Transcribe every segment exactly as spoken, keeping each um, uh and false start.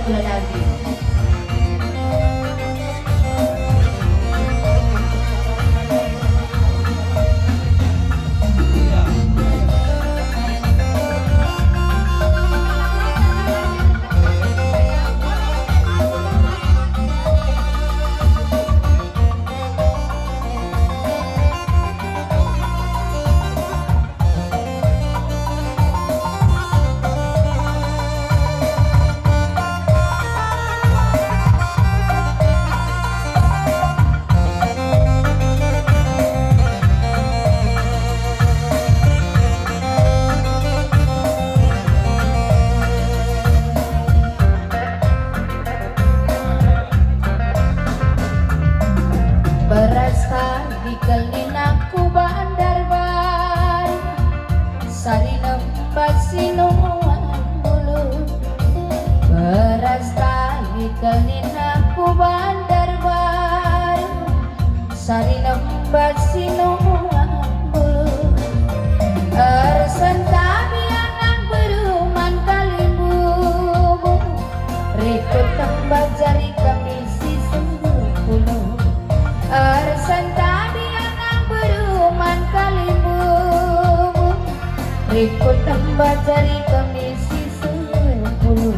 Gula daging. Beras tah dikel nina ku Bandarbaru, sari nemba si nuan bulu. Beras tah dikel nina ku Bandarbaru, sari nemba si nuan bulu. Ersentabi anak beru man kalimbubu, rikut nemba jari kami si sepuluh. Ersentabi anak beru man kalimbubu, rikut nemba jari kami si sepuluh.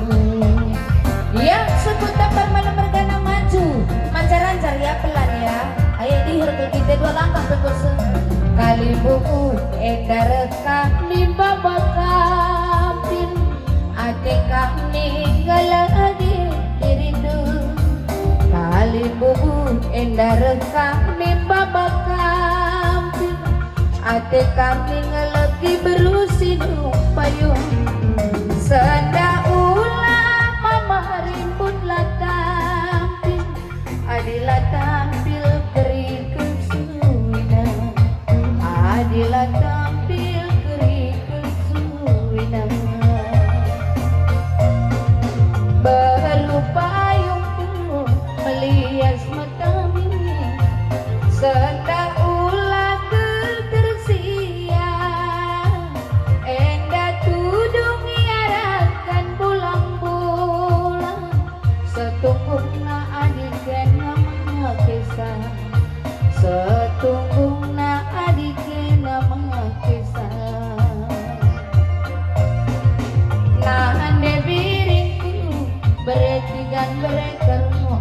Ya, sukut Tampar Malem mergana maju, mancar-ancar ya, pelan ya. Ayo diher ke kita dua langkah pe kursu. Kalimbubu enda rekah mimba bakapin, ate kami ngelegi dirindu. Kalimbubu enda rekah mimba bakapin, ate kami ngelegi beru si nuan payung. Sendah ula mama rimbun la tampil, adi la tampil kerikil suina, adi la tampil kerikil suina. Beru payungku melias mata mi, sendah ula ketersia, enda tudung iarahkan bulang-bulang, setunggungna adi kena mengakesa, setunggungna adi kena mengakesa. Nande biringku, bere tigan bere kermo,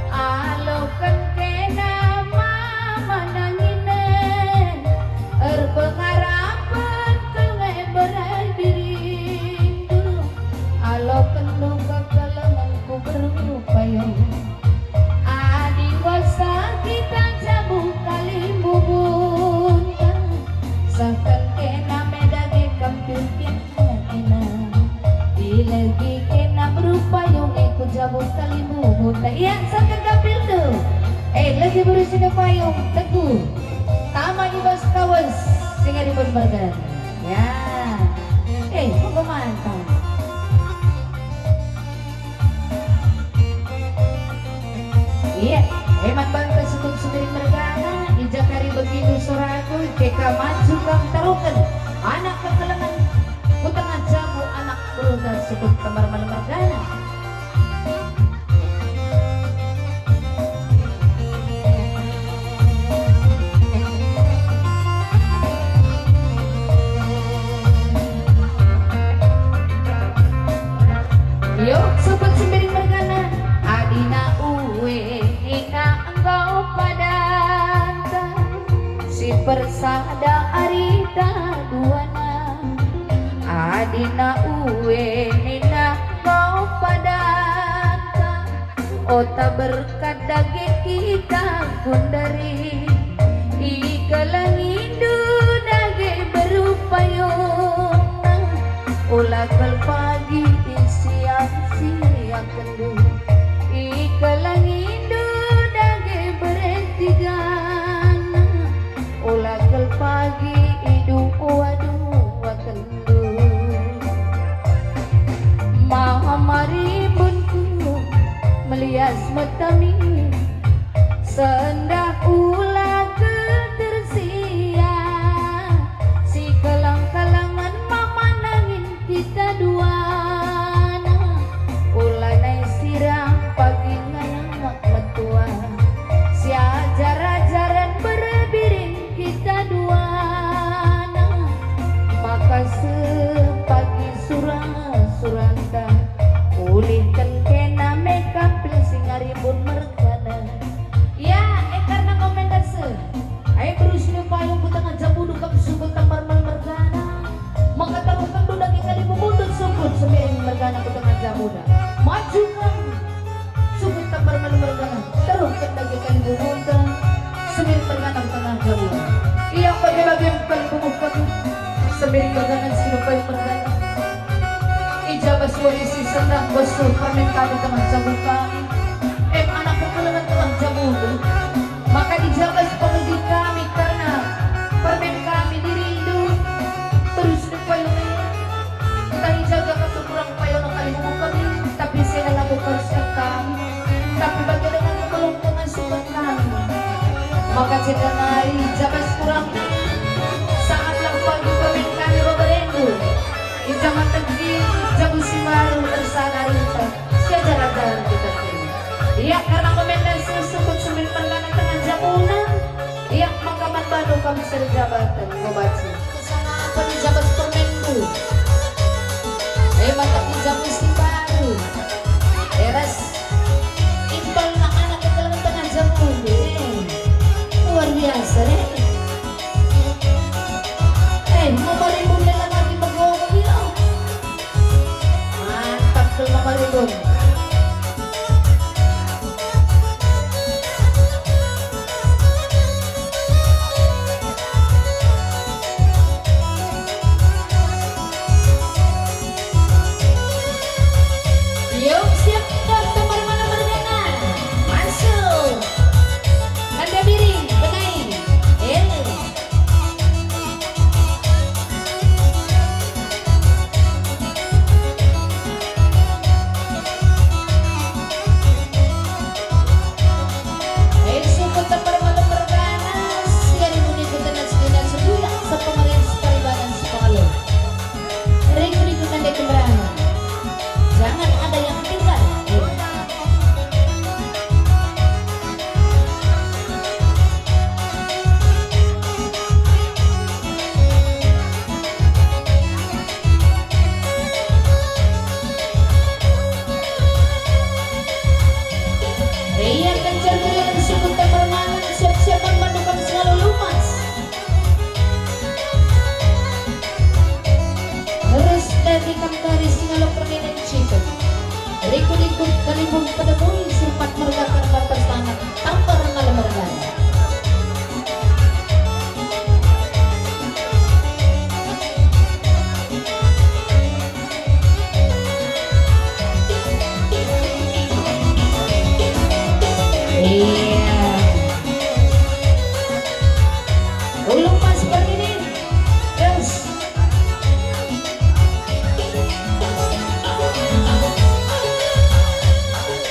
aloken kena mama nanginen, erpengarapen kal nge bere biringku, aloken nungkak kelengenku beru payung. Adi wasa kita jabu kalimbubunta, sehken kena me dage kampil kena kena. Ilegi kena beru payung e ku jabu kalimbubunta. Ia sehken kampil tu. Eh, legi beru si payung, teguh. Tama i bas kawes, singa ribun mergana. Ya. Eh, monggo mantap. Iya, eman bangka sukut Sembiring mergana, i ja kari begitu soraku, keka maju kam taruken. Anak kekelengen, ku tengah jabu anak berunta sukut Tampar Malem mergana. Yo, sukut Sembiring mergana, adina ue nina enggo padanta, si persada arita duana. Adina ue nina enggo padanta, ota berkat dage kita kundari. Ikelengindu dage beru payungna, ula kal pagi isiap-siapkenndu. Ikelengindu dage bere tigana, ula kal pagi idua-duaken. Mama ribunku melias mata mi, sendah ula ketersia, si kelang-kalangen mama nangin kita duana, ula Aku tengah jamuna. Maju kam. Sukut tembar melembar kanan. Terus kendagi kalimbubuta. Semir perkanan tengah jamuna. Ia bage-bage kalimbubu kami. Semir perkanan, sinupai perkanan. I jabas warisi sendah besu permen kami tengah jabu kami. Em anak kekelengen tengah jabu. Maka i jabas pengegi kami kerna permen kami dirindu. Terus nupai lebe. Tahi jaga kami kurang payo no kalimbubu kami, tapi seh labo kuarusken kami. Tapi bage dengan kekelengen tengah sukat kami. Maka ceda nari jabas kurang sangatlah pagi permen kami ro berendu. I jaman tegi jabu si baru ersada rinta. Siajar-ajar kita kini. Ia kerna komen dan sukut semir perkanan tengah jamuna. Ia maka man bandu kami serjabaten ngobaci. Kesana apa di jabas permenku? Eh, mata ku jabu si baru. Eras impal anak kekelengen tengah jabu. Eh, luar biasa, eh. Eh, mau barimbun lela lagi megogo, ya. Mantap, Jelma Marigun. Yuk, siap, daftar mana-mana. Masuk. Anda miring, benai. Eh. Eh, sukut tembar malem mergana, siari muni ku tenat sejenak seduyak, sepengarian separibanan sepengalo. Riku-riku tande kemerahan. Jangan ada yang tinggal. Eh. Ia kencar berian sukut tembar malem, siap-siapan bandu kam selalu lumas. Terus dati kam kari singalo perminen cipen. Rikut-ikut kalimbung pedemui, sirpat merga kerna pas tangan, tambar malem mergana. Iya. Ulung pas perminen. Terus.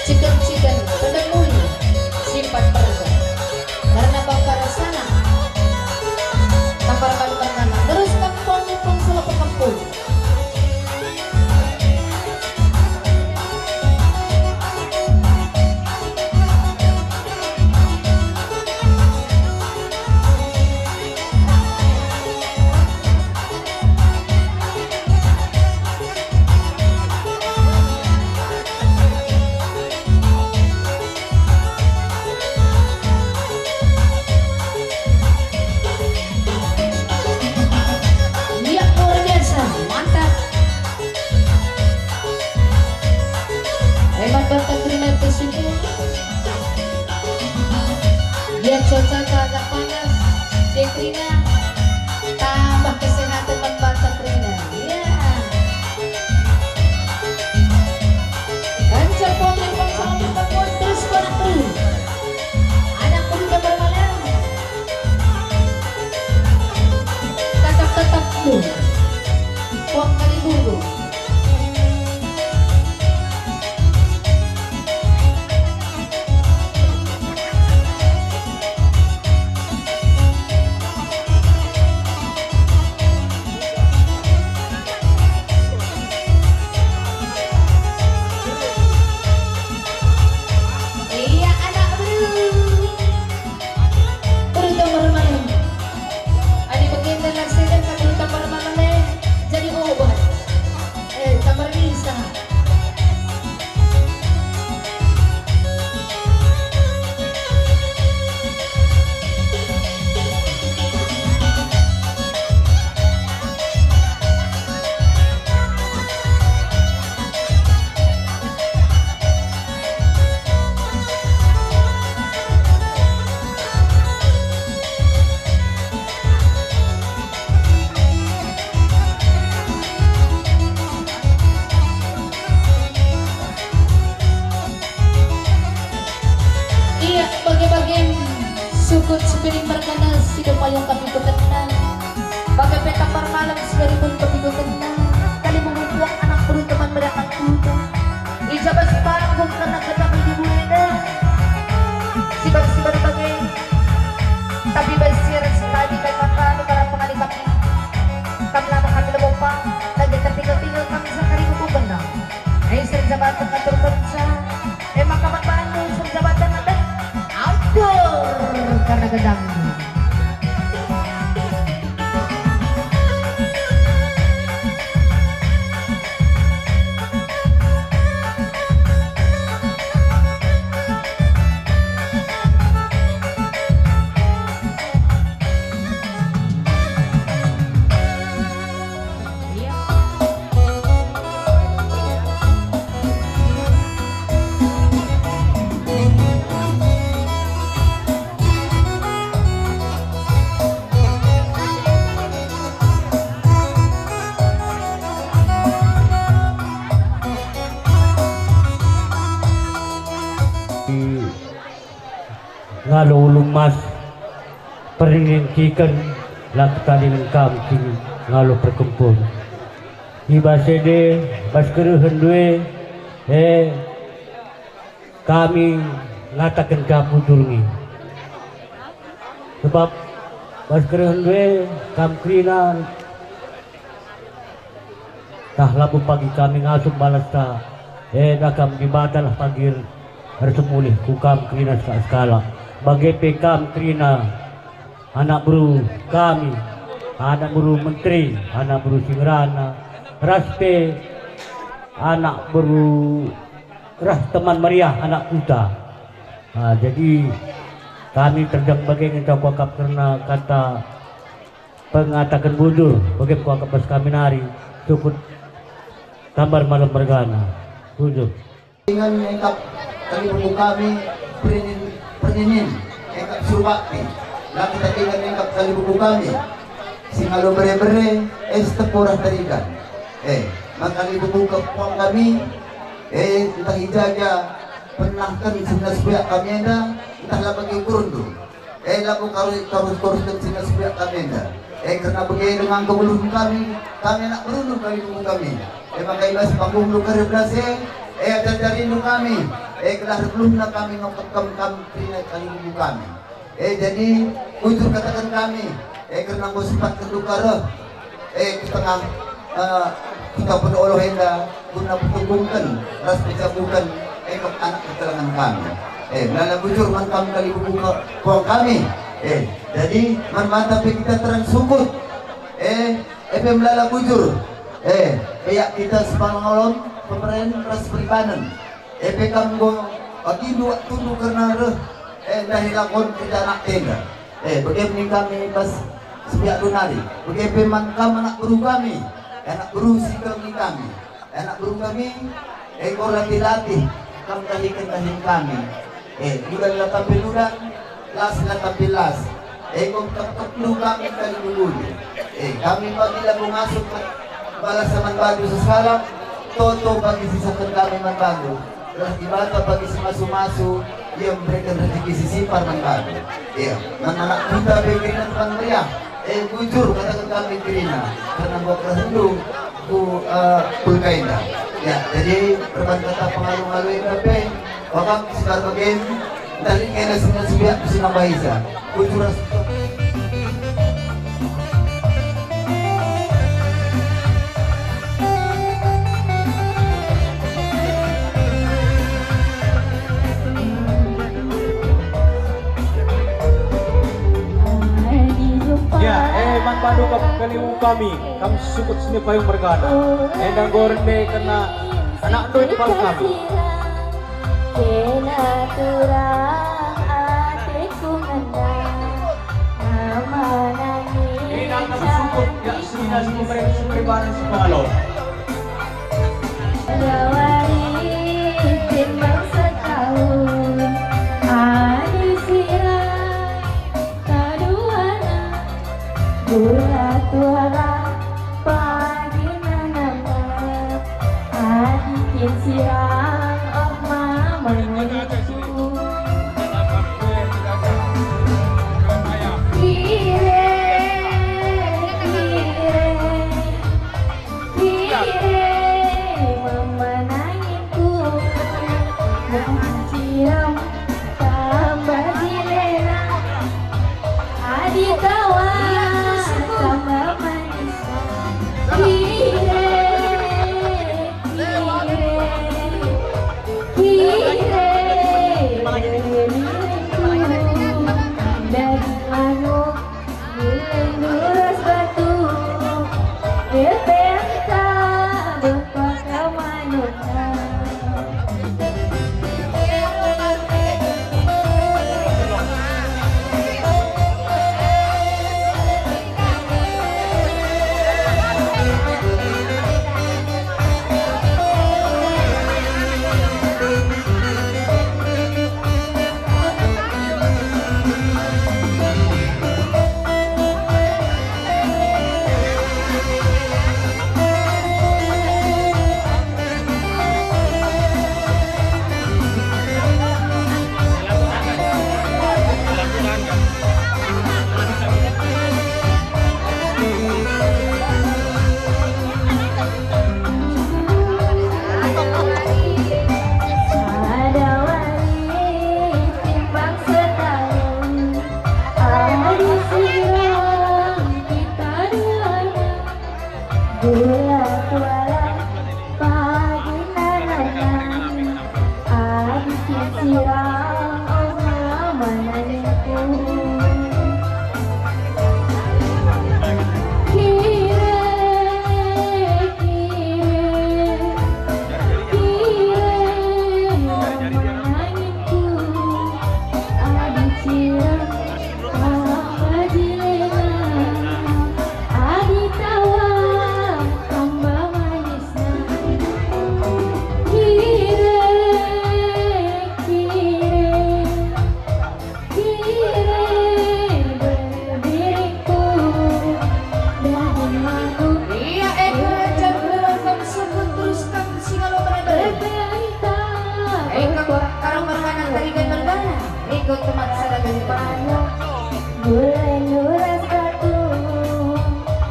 Ciken-ciken, pedemui. Malam si ngari pun pepitu tengah, kali memujuang anak beru teman meriahkan kuda. I jabas panggung kerna kata midi buena. Sibar-sibar bage. Tapi bas siaran sekali kata kami para pengali kami. Kam lama kami lebo pang, lagi tertinggal-tinggal kami sekali buku benang. Ai sering jabatan ngatur kerja. Emang kapan bangun sering jabatan ngatur? Atur karena gedang. Ngalo ulu emas, perningkiken, la ketadingen kam kin ngalo perkempun. I bas ende, bas kerehen due, eh, kami ngataken kam bujur nge. Sebab bas kerehen due, kam kerina tah labo pagi kami ngasup balasta, enda kam Dibata lah pagi er-, ersemulih ku kam kerina sekalak-sekalak. Bage pe kam kerina anak beru kami, anak beru menteri, anak beru si ngerana, ras pe anak beru ras teman meriah anak kuta. Ah, jadi kami terdang bage ngenca kuakap kerna kata pengataken bujur, bage kuakap bas kami nari, sukut tambar malem mergana. Bujur. Ingan engkap kalibubu kami, perinin, perinin, engkap suruh bakti. La kita ingan engkap kalibubu kami. Si ngalo bere-bere, es teporah terikan. Eh, maka kalibubu ke puang kami, eh, entah i ja-ja, pernahken senina sepiak kami enda, entah la bagi ukurndu. Eh, labo kami terus-terusken senina sepiak kami enda. Eh, kerna bage denga kegeluhen kami, kami anak berundu kalibubu kami. Eh, maka i bas panggungndu kari belas e, eh, ajar-ajarindu kami. Eh, gelah ergeluhna kami ngokap kam, kam kerina kalibubu kami. Eh, jadi, bujur kataken kami, eh, kerna enggo sempatken duka reh, eh, ku tengah, eh, kita penoh enda guna petunggungken ras pejabuken engkap anak kekelengen kami. Eh, melala bujur man kam kalibubu ke-, puang kami. Eh, jadi, man banta pe kita terang sukut. Eh, e pe melala bujur. Eh, peak kita sepangolon, pemeren ras peribanen. E pe kam enggo bagindu waktundu kerna reh, eh, ndahi lakon kerja anak enda. Eh, bage me kami bas sepiakndu nari. Bage pe man kam anak beru kami, anak beru si kami kami. Anak beru kami, enggo latih-latih kam dahiken dahin kami. Eh, ludan la tampil ludan, las la tampil las. Enggo tep-tepndu kami kalibubu. Eh, kami pagi labo ngasup balasen man bandu sekalak, toto pagi sisaken kami man bandu. Gelah Dibata pagi si masu-masu, Ia mbereken rejeki si simpar man bandu. Iya, man anak kuta pe kerina teman meriah. Eh, bujur kataken kami kerina, kerna enggo kerehendu ku, eh, pulka enda. Ya, jadi perban kata pengalu-ngalu enda pe, wakap si bage, ntah lit ngena senina sepiak si nambahisa. Bujur ras Ya, eh, man bandu kap kalibubu kami, kam sukut sini payung mergana. Enda enggo rende kerna anakndu kepala kami. Kena turang ateku ngena, nama nangis. Enda kam sukut, ya, sini nasi pemeren, pemeren badan si pengalon. Dua wari timbang setahun, adi sirang kaduana, gula tuara pagi nanamna, adi kin sirang oh mama nyentu. Kire, kire. Sada wari timpang setahun, adi sirang kita duana, gula kuala pagi nanana, adi kin sirang, oh, mana ningku. Kire, kire, kire, anginku, adi cirang, tamba jilena, adi tawa, tamba manisna. Kire, kire. Kire berbiringku, daging manuk. Ia, eh, kerajaan, kerajaan, sebut terus kam si ngalo mereka. Berperintah. Eh, kam, karo mergana, tarigan mergana. Ikut temat sada berita. Manuk, gulai nuras batu.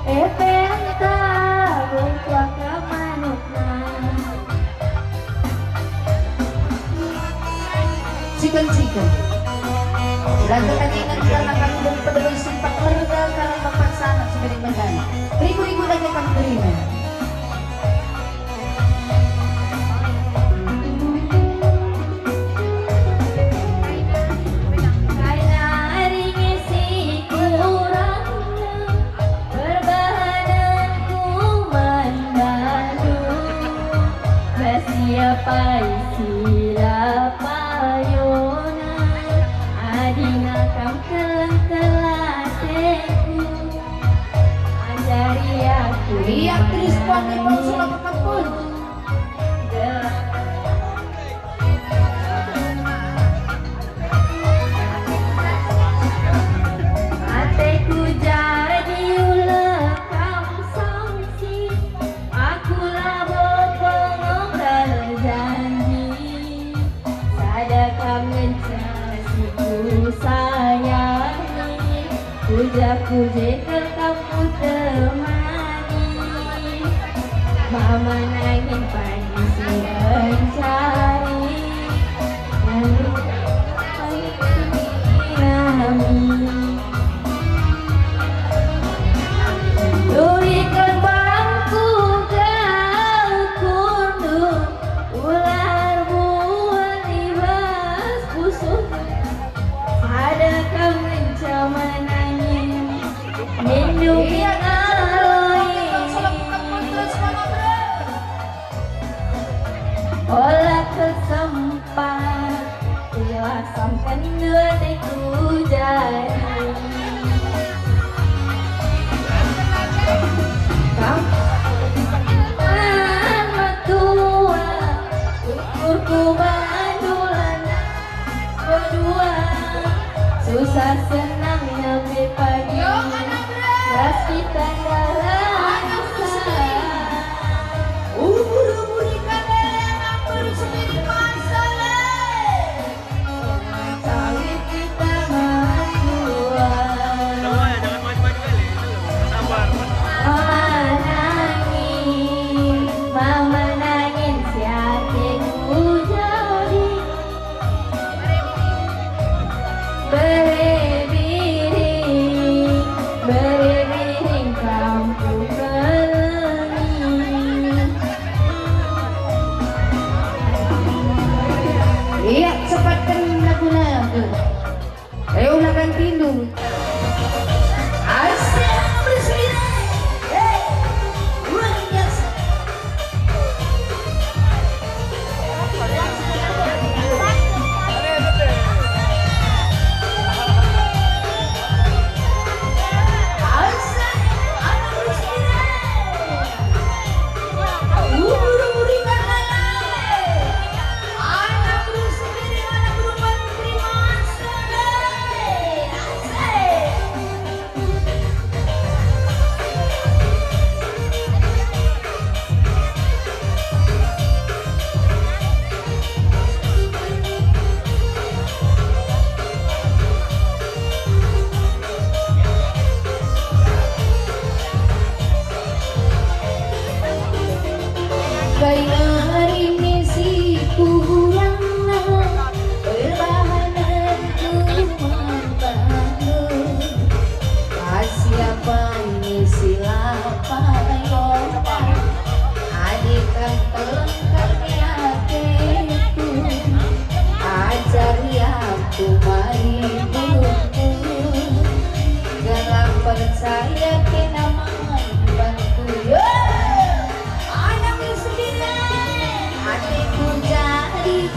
Eh, penta, bengkuak manukna. Ciken-ciken. Lagu tadi inget karena kami dari Peduli Simpak Merga, karena Bapak Sangat Sumeding Medan. Ribu-ribu lagi kami terima. Kai nari ngisi kurangna. Perbahanenku man bandu, bas ia pai si la payona, adina kam keleng-keleng ateku, ajari aku. Ia terus pakai bau salah kepun. Ateku jadi ulekam sangsi, aku labo pengombal janji. Sada kam ngenca si kusayangi, puja-puji tetap kutemani. Mama nangin pagi si mencari. Turi kembangku kau kundung, ular buat i bas pusuh. Ada kau ngenca menangis, minum ngaloi. Ola kesempat, ilasamken dua teku jari. Kam metua, ukurku bandulan. Kedua, susah senang nembe pagi. Yo, mana, Bre? Ras kita dalam. Mana, Bre? Ubur-ubur ikan lele, nambar sendiri masalah. Kali kita maju.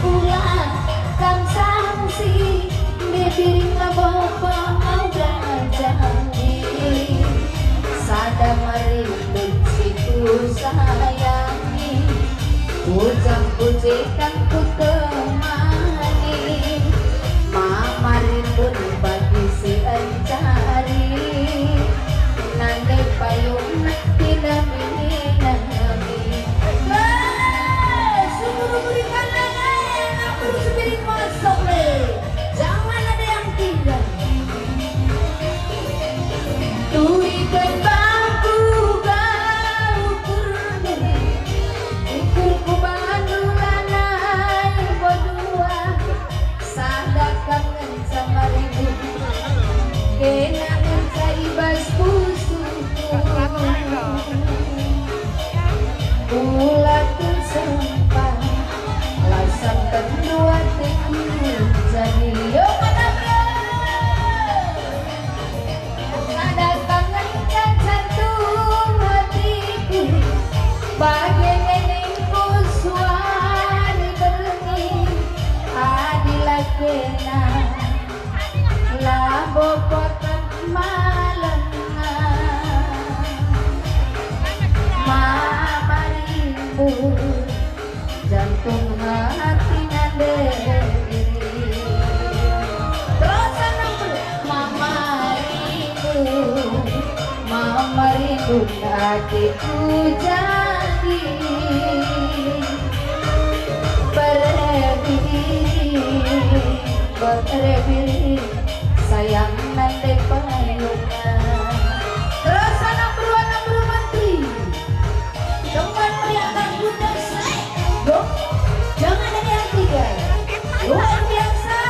Pulang kam sangsi, bibiring labo pengau janji. Sada marimbun si kusayangi, kujam kujekan kutemani. Mama rimbun bagi si encari, nande payung nanti nami-nami. Weh, sungguh-sungguh ikan lele, anak beru sepiring masuk le. Jangan ada yang tinggal. Turiken bangku kau ukurmu, ukurku bandu lanai bodua, sada kam ngenca marimbun, kena ngenca i bas pusuhku. Ula kin sempat, lasam tendu ateku jadi. Yo, kata bro. Sada kam ngenca jantung hatiku, bage nenengku suari berngi, adi la kena. Labo kuakap malem, Mama rimbun, jantung hati nande diri. Terus, Mama rimbun, Mama rimbun ateku jadi. Berebiri, berebiri, sayang nande payungan. Terus anak beru, anak beru menteri. Tempat meriah anak muda, sek. Go. Jangan ada yang tinggal. Luar biasa.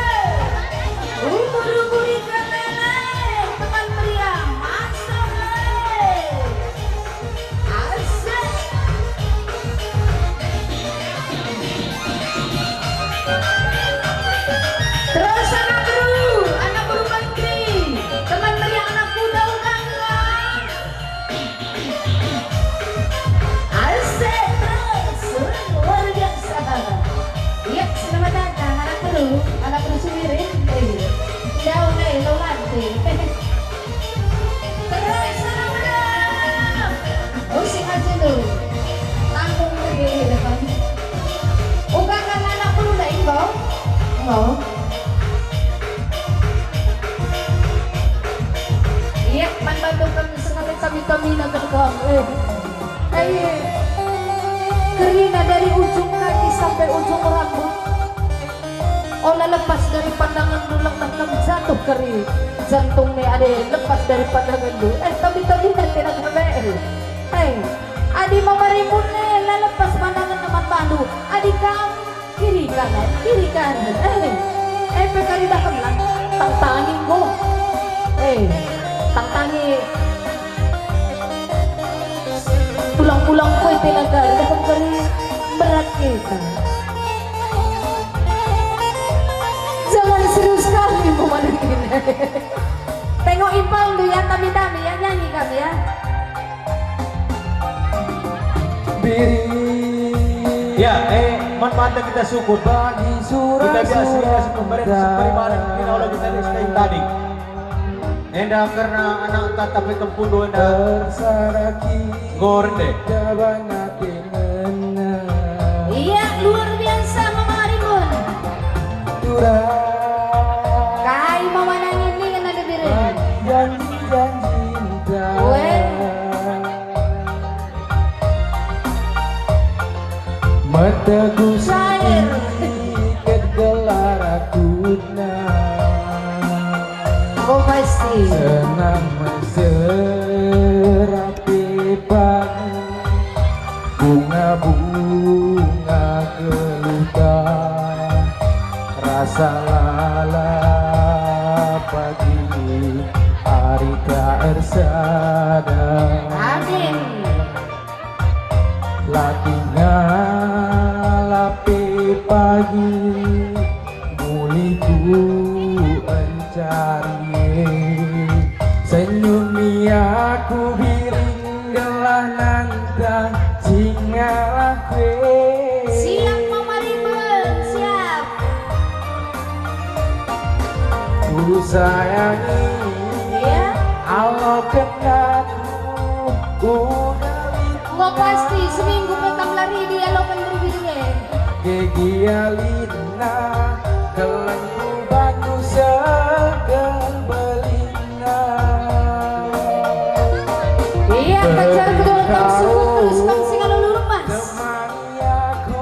Ubur-ubur ikan lele, teman meriah, masuk le. Asik. Terus anak beru, anak beru menteri, teman meriah anak muda ulang. Asik terus, luar biasa. Iya, selamat datang anak beru, anak beru Sumirin. Eh, jauh nih, lo nanti. Terus, anak beru. Musik aja lu. Tanggung lagi depan. Uga kan anak beru dah imbau. Imbau. Iya, man bantu kami sengaja kami, kami nak kami. Eh. Eh, iya. Kerina dari ujung kaki sampai ujung rambut. Ola lepas dari pandangan dulang, nah kam jatuh keri. Jantung ni ade lepas dari pandangan du. Eh, tapi, tapi nanti nak kami. Eh, adi Mama rimbun ne la lepas pandangan teman bandu. Adi kam kiri kanan, kiri kanan. Eh, eh, pe kari dah kemlang. Tangtangi enggo. Eh, tangtangi. Pulang-pulang kue telaga, dah kari berat kita. Jangan serius kali memandang ini. Tengok impal tu ya, tami-tami ya, nyanyi kami ya. Biri. Ya, eh, man mata kita syukur. Bagi surat kita biasa, kita surat pemerintah, pemerintah, kita Allah kita ini sekali tadi. Enda kerna anak tatap kempundu enda. Tersaraki. Gor deh. Iya, luar biasa, Mama Rimun. Kai Mama nangin ningen ada birin. Janji-janji. Weh. Meteguh. Lahir. Siket gelar akutna. Oh, pasti. Senam serape pagi, bunga-bunga geluta, rasa lalap pagi, hari tak ersada. Amin. La tingal ape pagi, mulihku encari. Senyumi aku biring gelah nantang singalah pe. Siap, Mama Rimun. Sayangi, iya, aloken aku, uga lit. Enggo pasti seminggu pe kam la ridi aloken beru-beru e. Kegialinna, kelengku bandu seger belinna. Iya, pacar kedua kam sukut terus kam sing alu lurung, Mas. Temani aku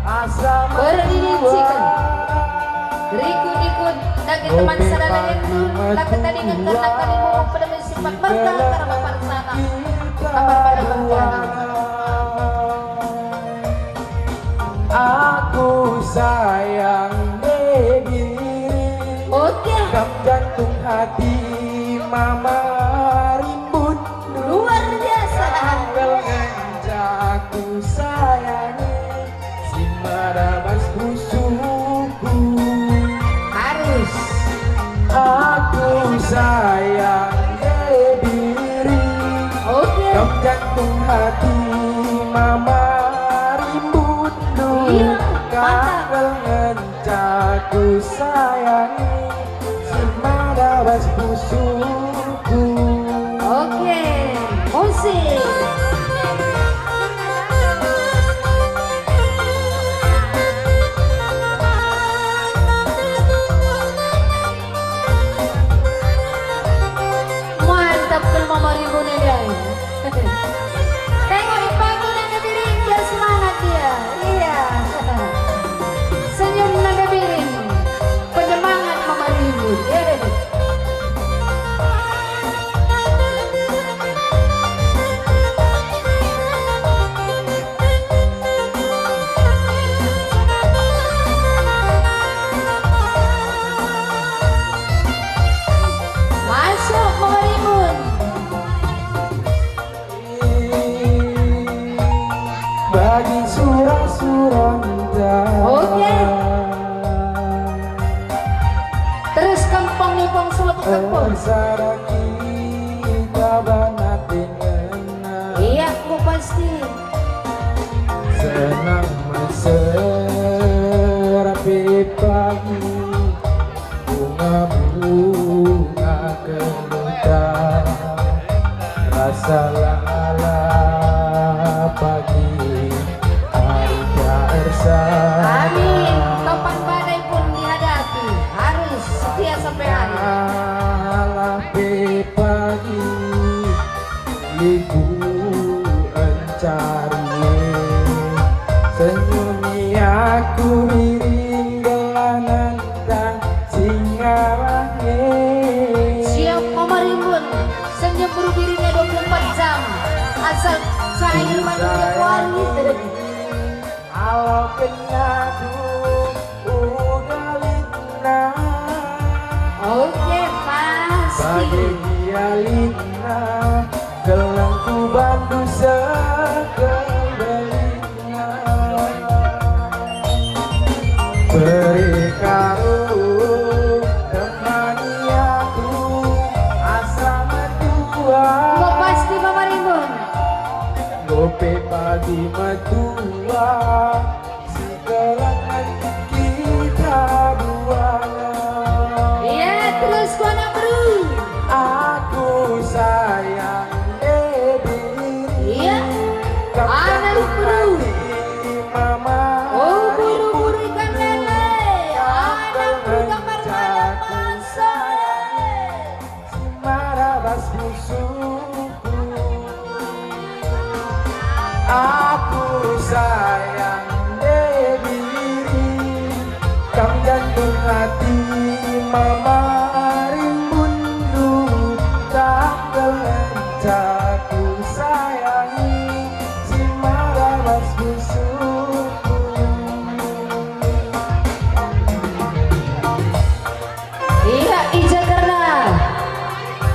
asa berdiri. Rikut-rikut dage teman sadalanen, la ketadingen karena kami mumuk pedemi sifat merga karena parsana. Kabar pada merga. Aku sayang diri. Oke. Kam jantung hati mama rimbun. Luar biasa. Tanggal ngenca ku sayangi, si mada bas pusuhku. Harus. Aku sayang diri. Oke. Kam jantung hati mama rimbundu. Iya, mantap. Tanggal ngenca ku sayangi, si mada bas pusuhku. Oke, musik. Mantap, kal Mama Rimbun ndai. Tengok ipagi nande biring, biar semangat dia. Iya. Senyum nande biring, penyemangat Mama Rimbun. Iya deh. Masuk, Mama Rimbun. Bagi sura-suranta. Oke. Terus kempong nih, Pong, sulut kempong. Ersada kita banat denganna. Iya, enggo pasti. Senang mesera pe pagi. Bunga-bunga keluntang, rasa lala pagi, hari tak ersada. Amin. Topan badai pun dihadapi, harus setia sampai akhir. Alah pe pagi, Liku encari, senyumi aku biring gelah nentang singalah nge. Siap, Mama Rimbun, senyum beru biringnya dua puluh empat jam, asal cair madu tiap hari. Alo kena dung uga litna. Oke, pasti. Bage gia litna, kelengku bandu sekel belitna. Bere karo temani aku asa metua. Enggo pasti, Mama Rimbun. Enggo pe pagi metua. Sekelengen kita dua. Iya, terus ku anak beru. Aku sayang diri. Iya. Anak beru. Mama. Oh, buru-buru ikan lele. Anak beru gambar malam masuk. Si mada bas pusuhku. Aku sayang diri, kam jantung hati mama rimbundu, tak ngenca ku sayangi, si mada bas pusuhku. Iya, i Jakarta.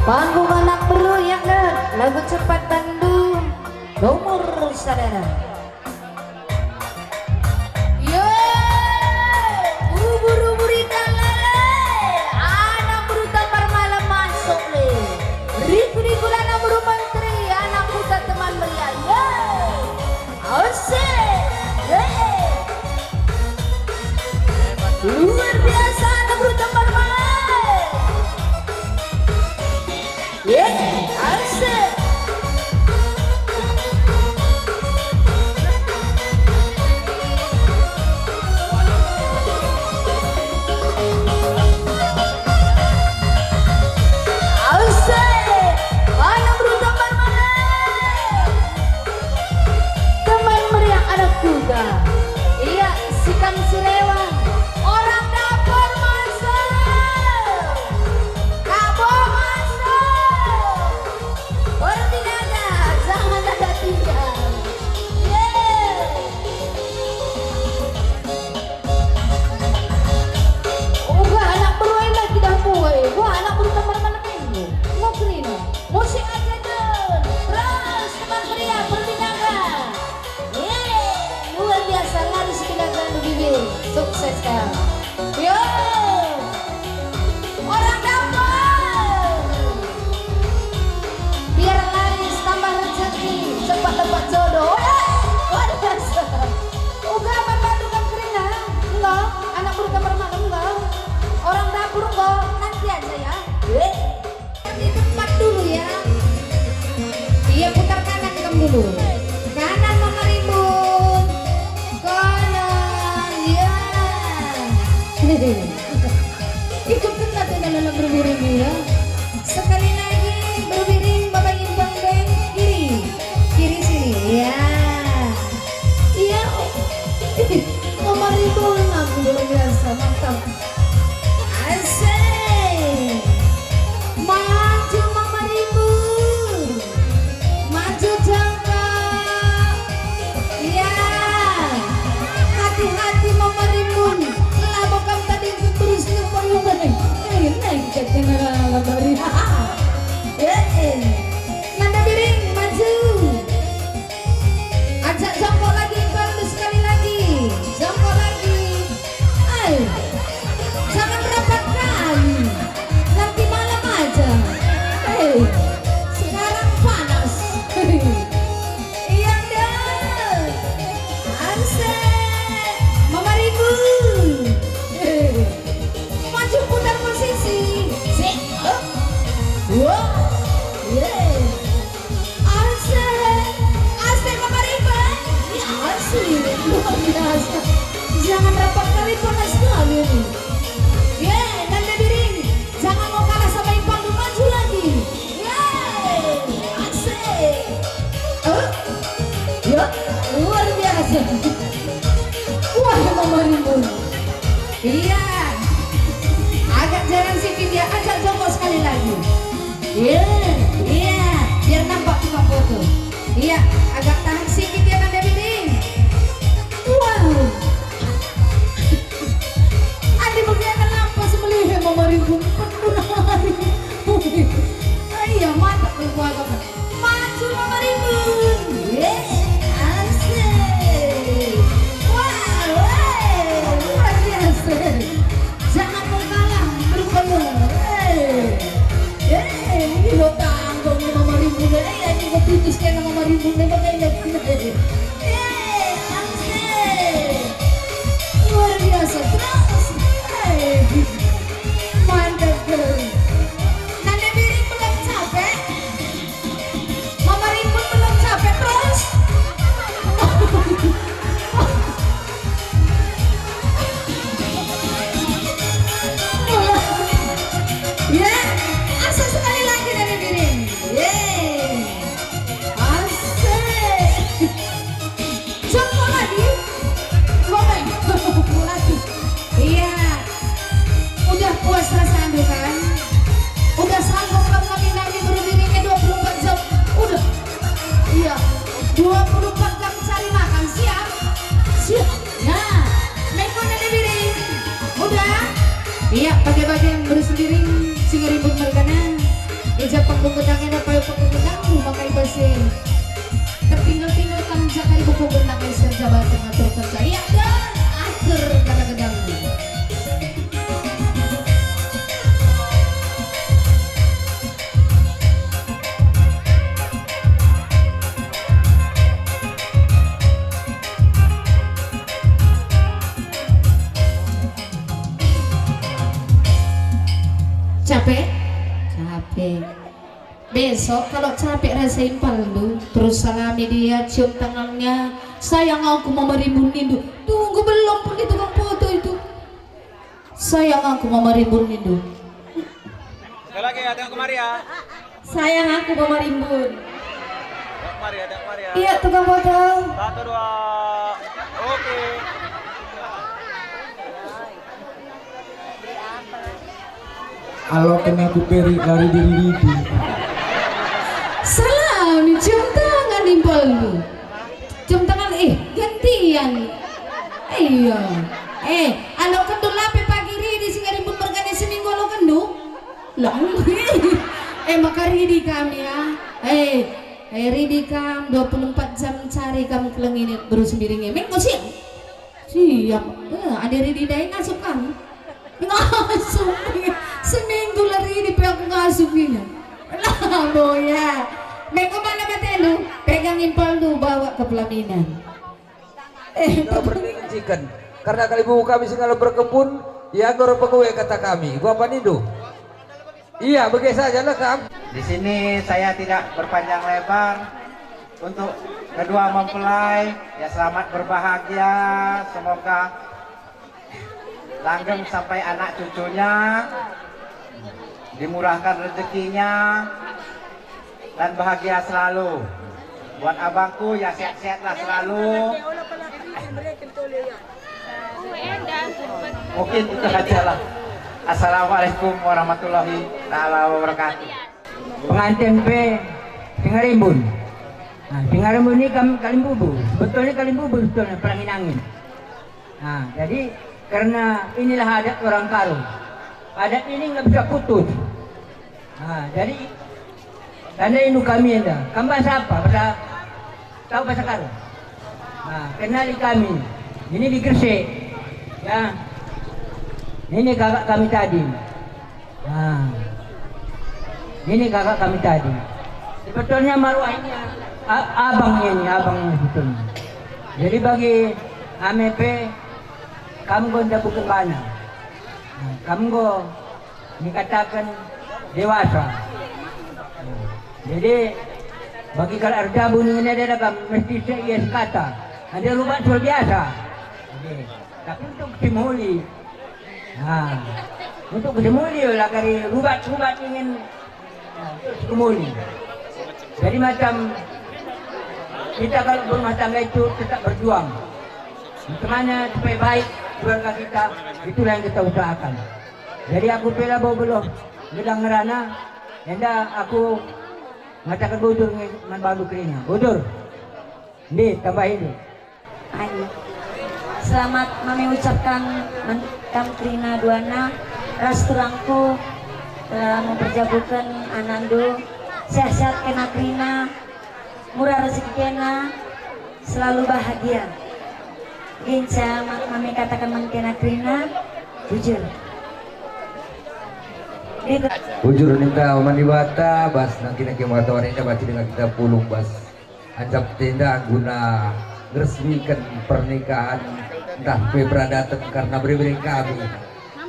Panggung anak beru, ya, Nek. Lagu cepat bandu nomor sadana. Ye, ubur-ubur ikan lele, anak beru Tambar Malam masuk le. Riku-riku anak beru menteri, anak kuta teman meriah. Ye. Asik. Yeay. Luar biasa, anak beru Tambar Malam. Sukses kau. Yo. Orang dapur. Biar laris tambah rezeki, cepat dapat jodoh. Oi, oi. Luar biasa. Uga man bandu kam kerina? Enggo. Anak beru kam ermalem enggo. Orang dapur enggo. Nanti aja ya. Eh. Di tempat dulu ya. Iya, putar kanan kamu dulu. Kanan, Mama Rimbun. Kanan, ya. Ikut kena tuh dalam berbiring ya. Sekali lagi berbiring, Bapak Impang Beng, kiri. Kiri sini, ya. Iya. Mama Rimbun, aku luar biasa, mantap. Asik. Maju Mama Rimbun. Maju jongkok. Iya. Hati-hati Mama Rimbun. Labo kam tadi terus nyumpayung. Eh, naik ke general bari. Eh, eh. Nanda Biring, maju. Ajak jongkok lagi, Ipandu sekali lagi. Jongkok lagi. Ayo. Jangan rapat kali. Nanti malam aja. Hei, sekarang panas. Iya, deh. Asik. Mama Rimbun. Hei. Maju putar posisi. Sik. Up. Wah. Yeay. Asik. Asik, Mama Rimbun. Ya, asik. Luar biasa. Jangan rapat kali, panas sekali ini. Yeay, Nanda Biring. Jangan mau kalah sama Ipandu, maju lagi. Yeay, asik. Eh, ya, luar biasa. Wah, Mama Rimbun. Iya. Agak jalan sikit ya, ajak jongkok sekali lagi. Iya, iya, biar nampak tukang foto. Iya, agak tahan sikit ya, Nanda Biring. Wow. Adi bagian lampas melihat Mama Rimbun, penuh hari. Iya, mantap, berkuah. Maju Mama Rimbun. Yeay, asik. Wah, weh, luar biasa. Jangan mau kalah, berupaya. Hei. Hei, ini lo tanggung ni Mama Rimbun. Eh, ini betutus kena Mama Rimbun, memang ini. Hei, asik. Luar biasa, terus. Hei. Mantap, terus. Nanda Biring belum capek? Mama Rimbun belum capek terus? Ya, asik sekali lagi dari Biring. Yeay. Asik. Jongkok lagi. Goyang. Lagi. Iya. Udah puas rasandu kan? Udah sanggup kam nami-nami beru Biringnya dua puluh empat jam? Udah. Iya. Dua puluh empat jam cari makan. Siap? Siap. Nah, meko Nanda Biring. Udah? Iya, bage-bage beru Biring si ngerimbun mergana. Ija panggung gendang enda payo panggung gendang, rumah kai basi. Tertinggal-tinggal kam jakai buku gendang, ai serjabat ngatur kerja. Iya, dan atur kata gendang. Capek? Capek. Besok kalau capek rasa impalndu, terus salami dia, cium tangannya. "Sayang aku, Mama Rimbun," nindu. Tunggu belum pun di tukang foto itu. "Sayang aku, Mama Rimbun," nindu. Sekali lagi ya, tengok kemari ya. "Sayang aku, Mama Rimbun." Tengok kemari ya, tengok kemari ya. Iya, tukang foto. Satu, dua. Oke. Alo kena ku peri lari diri-diri. Salam, cium tangan impalndu. Cium tangan, eh, gantian. Iya. Eh, alo kendu lape pagi ridi si ngerimbun mergana seminggu alo kendu? Lah, eh, maka ridi kam ya. Eh, eh, ridi kam dua puluh empat jam cari kam kelengini beru Biring e. Mengko siang. Iya, eh, adi ridi ndai ngasup kam? Ngasup, iya. Seminggu la ridi pe aku ngasup, iya. Labo, ya. Mengko mana matendu? Pegang impalndu, bawa ke pelaminan. Eh, Kalau berdenggan ciken. Karena kalimbubu kami si ngalo berkebun, ya, goro peguwe kata kami. Gua apa nindu? Iya, bage saja lah kam. Di sini saya tidak berpanjang lebar. Untuk kedua mempelai, ya, selamat berbahagia. Semoga langgeng sampai anak cucunya, dimurahkan rezekinya, dan bahagia selalu. Buat abangku, ya, sehat-sehatlah selalu. Mungkin itu sajalah. Assalamualaikum warahmatullahi taala wabarakatuh. Penganten pe si ngarimbun. Nah, si ngarimbun ini kam kalimbubu. Sebetulnya kalimbubu sebetulnya, pelangin angin. Nah, jadi karena inilah adat orang Karo. Adat ini nggak bisa putus. Nah, jadi tanda indu kami enda. Kam bahasa apa? Bahasa Tahu bahasa Karo? Nah, kenali kami. Ini di Gresik. Ya. Ini kakak kami tadi. Nah. Ini kakak kami tadi. Sebetulnya maruah ini a- abangnya ini, abangnya sebetulnya. Jadi bagi ame pe, kam go nda buka bana. Nah, kam go Nikataken dewasa. Jadi, bagi kalak erjabu ningen enda kam mesti seias kata. Ada rubat luar biasa. Oke. Tapi untuk kesimuli, nah, untuk kesimuli lah kari rubat-rubat ingin, nah, untuk kesimuli. Jadi macam kita kalau berumah tangga itu tetap berjuang. Bagaimana supaya baik keluarga kita, itulah yang kita usahakan. Jadi aku pe labo beluh ngedang ngerana, enda aku ngataken bujur nge man bandu kerina. Bujur. Ndi, tambahi ndu. Ayo. Selamat mami ucapkan man kam kerina duana ras turangku telah memperjabuken anakndu. Sehat-sehat kena kerina, murah rezeki kena, selalu bahagia. Ginca ma- mami kataken man kena kerina, bujur. Bujur ninta man Dibata, bas nangkin-nangkin mata warinda banci denga kita pulung bas ancap tenda guna ngresmiken pernikahan ntah pe peradaten karena bere-bere kami.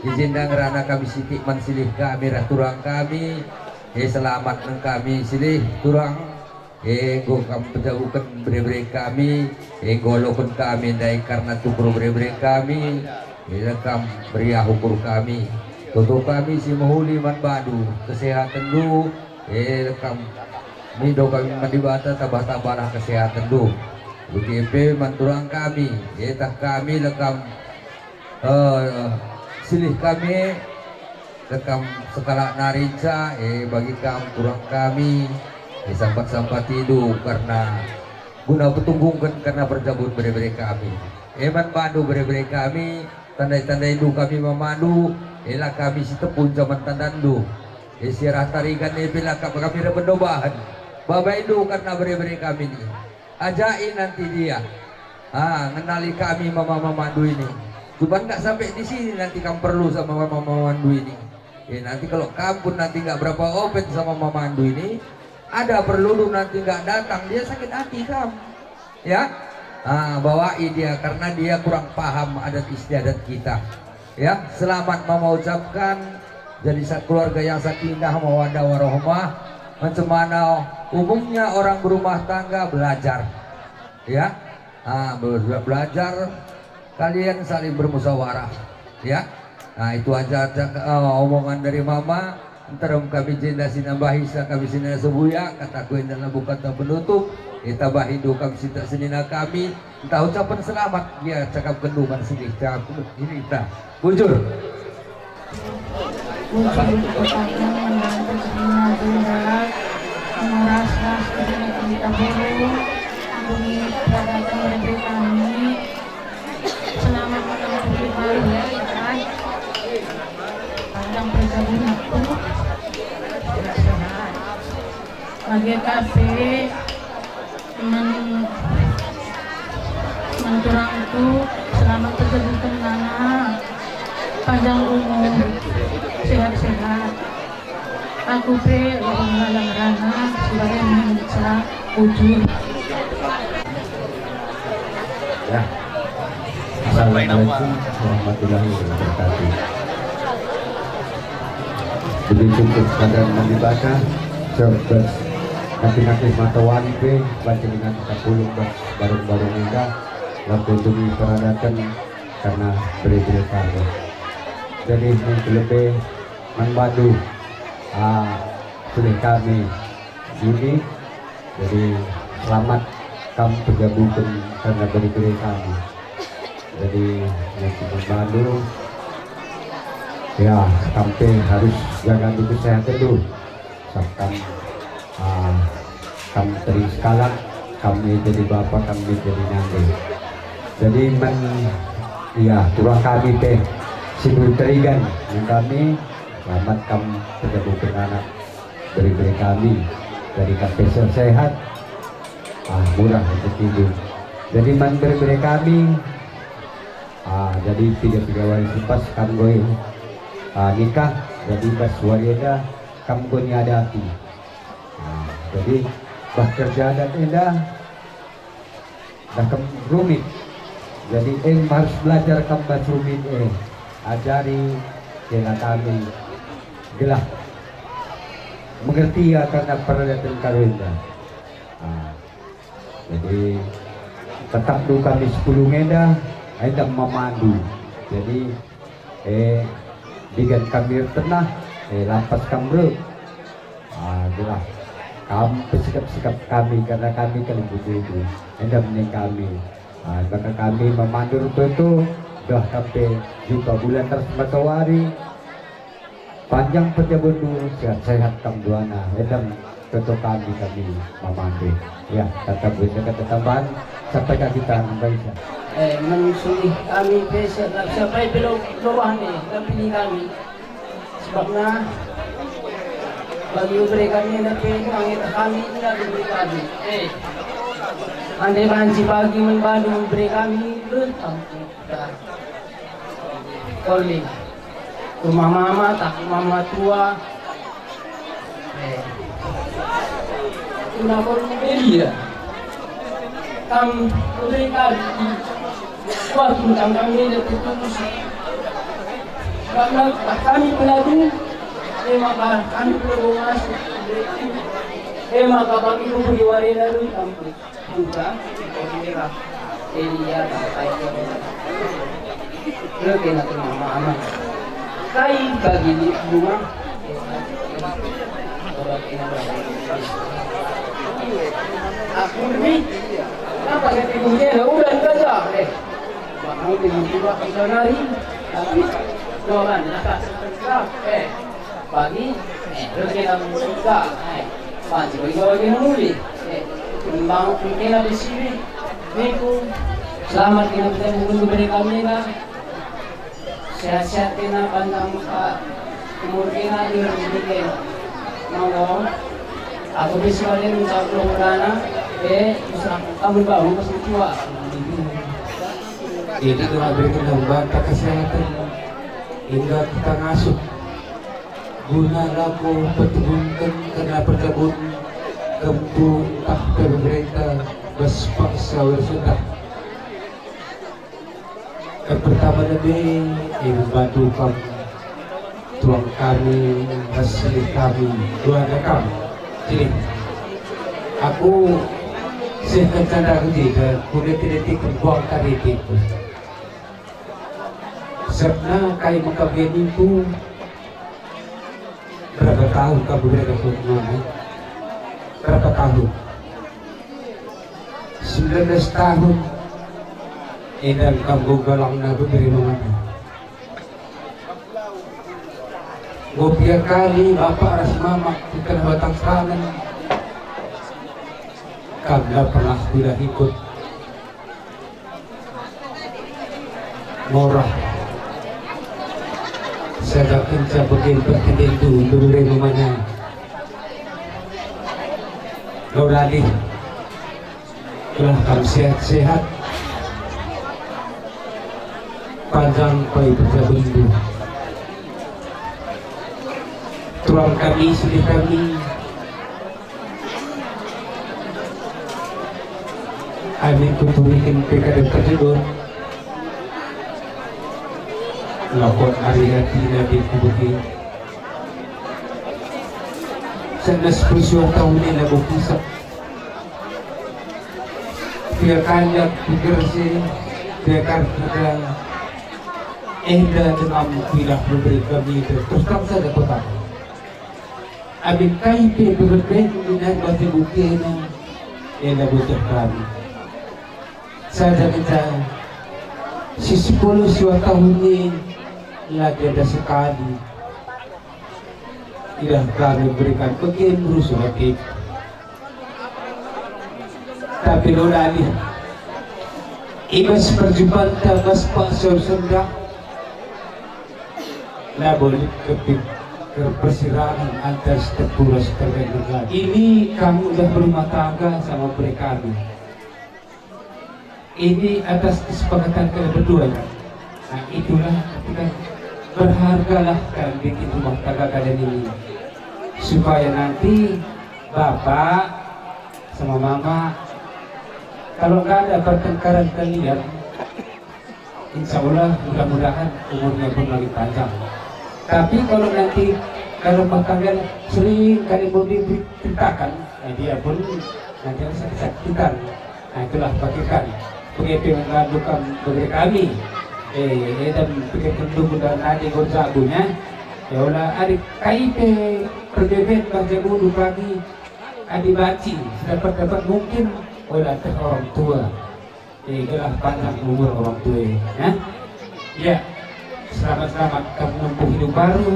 I jenda ngerana kami sitik man silih kami ras turang kami. E, selamat neng kami silih turang. E, enggo kam pejabuken bere-bere kami, e, enggo aloken kami ndai karna tukur bere-bere kami, e, kam meriah ukur kami. Toto kami si mehuli man bandu, kesehatenndu, e, kam mindo kami man Dibata, tambah-tambahlah kesehatenndu. Bage pe man turang kami, e, tah kami la kam Eh, silih kami, dekam sekalak nari ca, eh, bagi kam turang kami, eh, sampat-sampatindu karena guna petunggungken karena perjabun bere-bere kami. Eh, man bandu bere-bere kami, tandai-tandaindu kami mamandu, ela kami si tepun jaman tandandu. Eh, siarah tarigan eh, bela kami reben dobahen. Babaindu karena bere-bere kami ni. Ajai nanti dia. Ah, ngenali kami mama-mamandu ini. Cuman nggak sampai di sini nanti kam perlu sama mama-mamandu ini. Eh, nanti kalau kam pun nanti nggak berapa open sama mamandu ini, ada perlu nanti nggak datang, dia sakit hati kam. Ya? Ah, bawai dia karena dia kurang paham adat istiadat kita. Ya, selamat mama ucapkan jadi sa- keluarga yang sakinah mawaddah warohmah. Macam mana umumnya orang berumah tangga belajar. Ya, ah, be- belajar kalian saling bermusyawarah. Ya, nah itu aja, aja eh, omongan dari mama. Nterem kami jenda si nambahi sa kami senina sebuya, kataku enda labo kata penutup. Itabahi do kami sinta senina kami, ntah ucapen selamat gia cakapken duman silih cakap ini ta. Bujur. Bujur kepala menantu terima jenda, meras ras terima kita buru, ampuni peradaban bagi kami. Selamat menantu terima ya, ya kan? Panjang perjalanan aku. Sehat. Bagi kafe men menturangku selamat Panjang umur, sehat-sehat. Aku pe orang Malang Rana, Sibareng Menca, Ujur. Ya. Assalamualaikum warahmatullahi wabarakatuh. Begitu kepada Nabi Baka, serbes kaki-kaki mata wali pe, banci dengan kita pulung bas barung-barung enda, laku demi peradakan karena bere-bere kami. Jadi, mungkin lebih man bandu, ah, sudah kami ini. Jadi, selamat kam pejabuken karena bere-bere kami. Jadi, mungkin man bandu, ya, kam pe harus jaga kesehatan dulu. Sabap kam, ah, kam tering sekalak, kami jadi bapa, kami jadi nande. Jadi man, ya, turang kami pe si Nur Terigan, man kami, selamat kam pejabuken anak bere-bere kami. Jadi kam pe sehat, ah, murah rezekindu. Jadi man bere-bere kami, ah, jadi piga-piga wari si pas kam enggo, ah, nikah, jadi bas wari enda kam enggo niadapi. Nah, jadi bah kerja adat enda dah kam rumit. Jadi em harus belajar kam bas rumit e. Ajari kena kami gelah mengerti ia karena peradaten karo enda. Nah, jadi tetap du kami sepuluh enda, enda memandu. Jadi, eh, digan kami ertenah, eh, lampas kam reh. Ah, gelah kam pesikap-sikap kami, karena kami kalimbubu, enda mending kami. Ah, maka kami memandu toto, doh kam pe jumpa bulan ras matawari. Panjang pejabundu, sehat-sehat kam duana, enda toto kami, kami memandu. Ya, kata berita, kata tambahan, sampai ka kita nambahisa. Eh, men sungguh kami pe se-, siapa pe lo, lo wahne, dampingi kami. Sebabna bagi bere kami enda pe, kami, kami enda bere kami. Eh, ande banci bagi man bandu bere kami, beh, ampun. Koli. Rumah mama, tah rumah matua. Eh. Rumah koli, eh, iya. Kam, udah kali. Wah, tentang kami ada terputus. Karena kami pelaku, eh, maka kami pelaku masuk. Eh, maka kami kumpul di warena dulu, kampus. Buka, Elia, Elia, Elia. Lo kena ke mama aman. Kai bagi di rumah? Aku ni, apa kata ibunya? Udah kerja, eh. Bahkan dengan juga kita nari, tapi doang, eh. Pagi, eh, terus kita buka, eh, pagi bagi-bagi mulih, eh, membangun kena di sini, niku, selamat kena kita bukan beri kami lah, sehat-sehat kena, panjang muka, umur kena, di rezeki kena. Monggo, aku bisa balik mencak lo merana, eh, bisa kamu bangun pas tua. Jadi doa berikan hamba kesehatan hingga kita ngasup. Guna lako petegungken kerna perjabun kempu ntah pemerintah bas paksa wari sudah. Yang pertama lebe, ibu batu kam, tuang kami, hasil kami, keluarga kam. Jadi, aku seh kencana kerja, kudetik-detik buang tadi itu. Sebna kai maka beniku. Berapa tahun kamu berada hukuman? Berapa tahun? Sembilan belas tahun. Edan kamu galangna beberi mama. Ngopia kali bapak ras mama kita batang serangan. Kam la pernah kuda ikut. Morah. Sada kenca begin pertendindu ndure mamanya. Lorali. Telah kam sehat-sehat. Panjang pai perjabendu. Kami, sedih kami. Amin kuturiken pe kada terjebur. Lakon ari ati nabi kubegi. Sana sepuluh tahun ini lagu kisah. Pia kanjak pikir si, pia karpeta. Enda dengan pilah memberi kami terus terang saja kota. Amin kai pe bebet-bebet minan batu bukena, enda bocah kami. Sada kita, si sepuluh siwa tahun ini, lagi ada sekali. Idah kami berikan bage rusuh hati. Tapi lo dali. Ibas perjumpanta bas Pak Sor Sendak. Labo lit kepit persirangan antar Sitempura Siterga. Ini kamu udah berumah tangga sama bere kami. Ini atas kesepakatan kalian berdua, kan? Nah, itulah ketika berhargalah kalian bikin rumah tangga kalian ini. Supaya nanti bapak sama mama, kalau nggak ada pertengkaran kalian, insya Allah, mudah-mudahan umurnya pun makin panjang. Tapi kalau nanti, kalau rumah tangga sering kali mau diceritakan, nah, dia pun nanti sakit-sakitan. Nah, itulah pakirkan. Pengepe mengandungkan bagi kami. Eh, eh, dan pikirkan dulu dan nanti gorjabunya. Ya Allah, adik kai pe perbeben bas jabundu pagi. Adi banci, dapat-dapat mungkin, ola teh orang tua. Eh, gelah panjang umur orang tua, ya. Ya, selamat-selamat kamu menempuh hidup baru.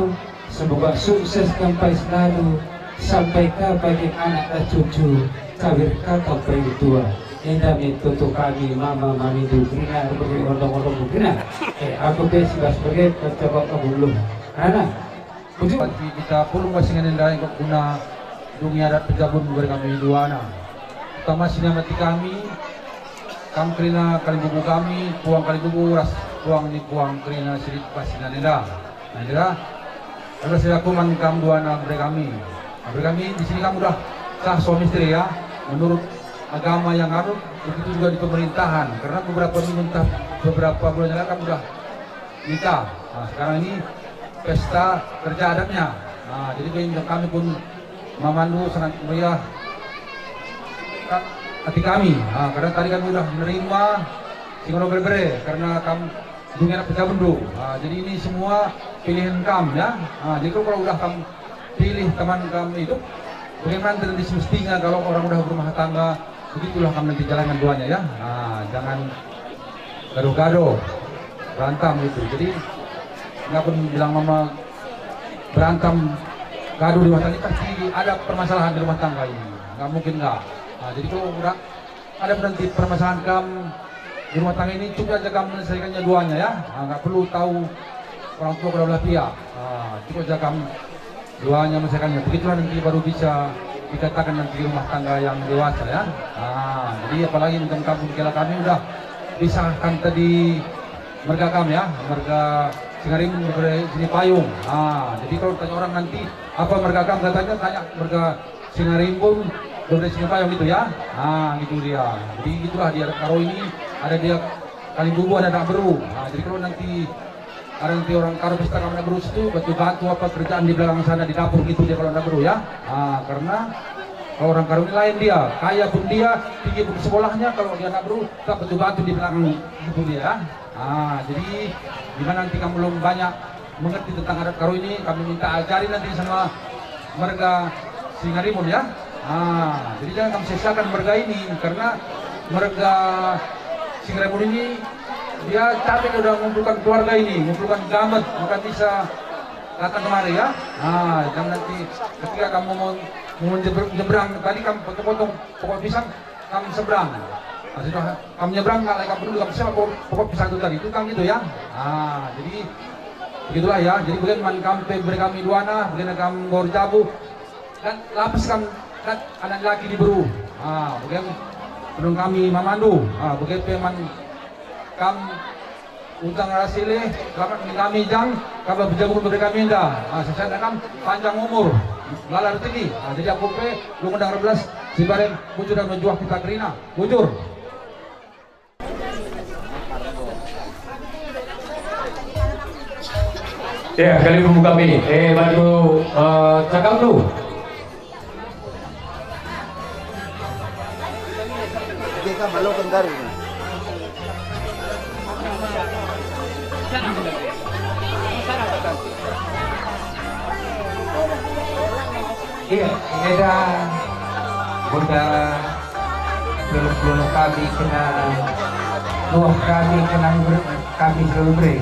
Semoga sukses sampai selalu, sampai ka bagi anak dan cucu, cawir kakak paling tua. Enda me tutu kami mama mamindu kerina, reberi ondong-ondong kerina. Eh, aku pe si bas bage, kacabak aku belum. Rana. Bagi kita pulung bas ingan enda enggo guna dungi adat pejabun bere kami duana. Utama si niamati kami, kam kerina kalimbubu kami, puang kalimbubu ras puang ni puang kerina silit bas ingan enda. Nah, enda, enda selaku man kam duana bere kami. Nah, bere kami di sini kamu dah sah suami istri ya, menurut agama yang anut, begitu juga di pemerintahan. Karena beberapa minggu entah beberapa bulan yang lalu kamu dah nikah. Nah, sekarang ini pesta kerja adatnya. Nah, jadi kami pun mamandu sangat meriah ka-, hati kami. Nah, karena tadi kami udah menerima si ngono bere-bere karena kam dungi anak pejabundu. Nah, jadi ini semua pilihan kam ya. Nah, jadi kalau udah kam pilih teman kam hidup, bagaimana nanti semestinya kalau orang udah berumah tangga, begitulah kam nanti jalankan duanya ya. Nah, jangan gaduh-gaduh, berantem gitu. Jadi, nggak pun bilang mama berantem, gaduh di rumah tangga, pasti ada permasalahan di rumah tangga ini. Nggak mungkin nggak. Nah, jadi kalau udah ada nanti permasalahan kam di rumah tangga ini, cukup aja kam menyelesaikannya duanya ya. Nah, nggak perlu tahu orang tua kedua belah pihak. Nah, cukup aja kam duanya menyelesaikannya. Begitulah nanti baru bisa dikatakan nanti rumah tangga yang dewasa ya. Nah, jadi apalagi macam kampung kela kami udah disahkan tadi merga kam ya, merga Singarimbun, merga Sini Payung. Nah, jadi kalau tanya orang nanti apa merga kam, katanya tanya merga Singarimbun, merga Sini Payung gitu ya. Nah, gitu dia. Jadi itulah dia Karo ini, ada dia kalimbubu, ada anak beru. Nah, jadi kalau nanti ada nanti orang Karo pesta kam anak beru situ, bantu-bantu apa kerjaan di belakang sana di dapur gitu dia kalau anak beru ya. Nah, karena kalau orang Karo ini lain dia, kaya pun dia, tinggi pun sekolahnya, kalau dia anak beru, tak bantu-bantu di belakang gitu dia ya. Nah, jadi di mana nanti kamu belum banyak mengerti tentang adat Karo ini, kami minta ajari nanti sama merga Singarimbun ya. Nah, jadi jangan kamu sia-siakan merga ini, karena merga Singarimbun ini dia capek udah ngumpulkan keluarga ini, ngumpulkan gamet, bukan bisa datang kemari ya. Nah, jangan nanti ketika kamu mau, mau nyeber-, nyeberang, tadi kamu potong-potong pokok pisang, kam seberang. Nah, sudah kam nyeberang, nggak lagi kam peduli, kam siapa pokok, pokok pisang itu tadi, itu kam gitu ya. Nah, jadi begitulah ya. Jadi bage man kam pe bere kami duana, bage kam nggor jabu, dan lapes kam, dan anak laki diberu. Nah, bage pedung kami mamandu. Nah, bage pe man kam Untang rasile, selamat kami jang, kami berjagung beri kami enda. Ah, sesat enam, panjang umur, lala rezeki. Ah, jadi aku pe, lu ngundang belas, si bareng, bujur dan menjuah kita kerina. Bujur. Ya, kali bubu kami. Eh, bantu, eh, cakap tu. Dia kan baloken garu. Iya, eda. Bunda, belum-belum kami kena, luah kami kena, kami selalu beri.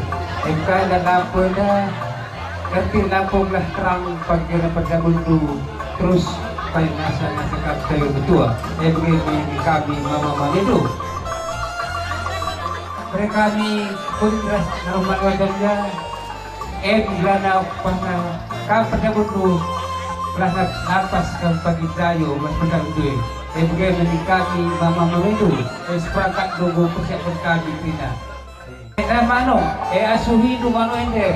Engkai dan apa dah. Ertina pemlah terang pagi dapat jabundu, terus paling nasa-nasa kap kayu betua. E bagi kami mama-mama itu. Mereka kami pun ras rumah wajarnya. Em gelana pahna kam pejabundu. Belah nap-, napas kam pagi jayo mas pejabundu. E bagi kami mama-mama itu. E seperangkat nunggu persiapkan kami tina. Eh, manuk, eh, asuhindu manuk ende.